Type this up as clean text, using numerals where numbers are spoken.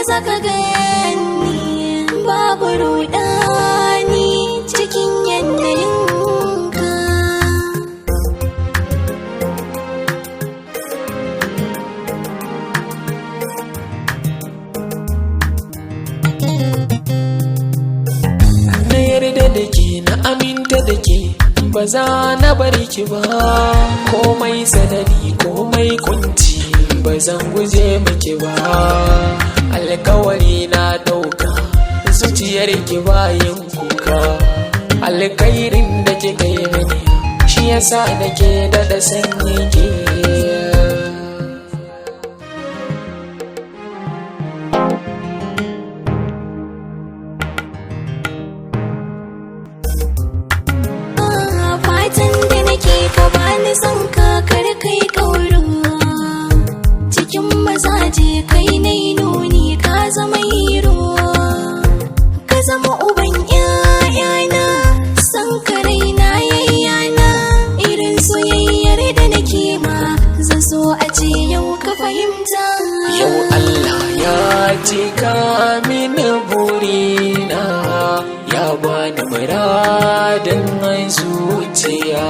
zaka gani babu rudani cikin yanayinka. Na yarda da ke, na aminta da ke, ba za na bari ki ba. Komai sanadi, komai kunci, ba zan guje miki ba. Alkawari na dauka, zuciyar ki bayin kuka. Alkairin da kika yi mini shi yasa nake daɗa sanyi ki. Ah, fatan da nake ka bani son ka, kar kai kauro. Cikin mazaje kai nai nuni, ka zama hero. Ka zama uban ƴaƴana, san ka raina yayyana. Irin soyayyar da nake ma, zan so a ce yau ka fahimta. Yau Allah ya cika mini burina, ya bani muradin zuciya.